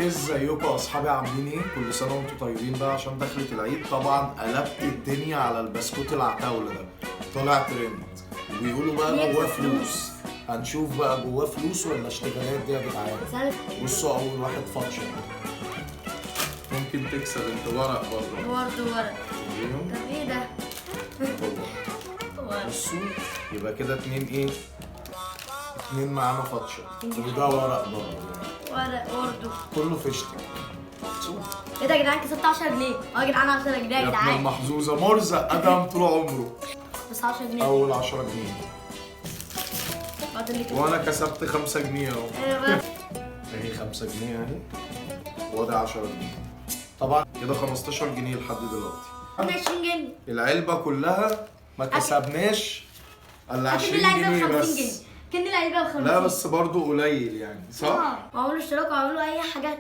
ازيكم يا اصحابي؟ عاملين ايه؟ كل سنة وانتم طيبين بقى عشان دخلت العيد. طبعا قلبت الدنيا على البسكوت العتاوله ده، طلع ترند وبيقولوا بقى بيكسب جواه فلوس. فلوس. هنشوف بقى جواه فلوس ولا اشتغالات دي يا جدعان. بصوا اول واحد فاتشه، ممكن تكسب انت ورق برضه. برضه ورق. وريهم. طب ايه ده؟ ورق. بصوا يبقى كده اتنين ايه؟ اتنين معانا فاتشه وده ورق برضه. ورق برضه. كله فشتك. ايه ده يا جدعان؟ كسبت 10 جنيه. اه يا جدعان، 10 جنيه يا يا ابن جدعان. المحظوظه، مرزق ادم طول عمره. بس 10 جنيه. اول 10 جنيه. بعد اللي كده. وانا كسبت 5 جنيه اهو. ايه بقى؟ اهي 5 جنيه اهي، وادي 10 جنيه. طبعا كده 15 جنيه لحد دلوقتي. 20 جنيه. العلبة كلها ما كسبناش الا اكن 20 العلبة جنيه ب 50 جنيه. بس. كن العلبة ب 50. لا بس برضو قليل يعني، صح؟ اه، واعملوا اشتراك واعملوا اي حاجة.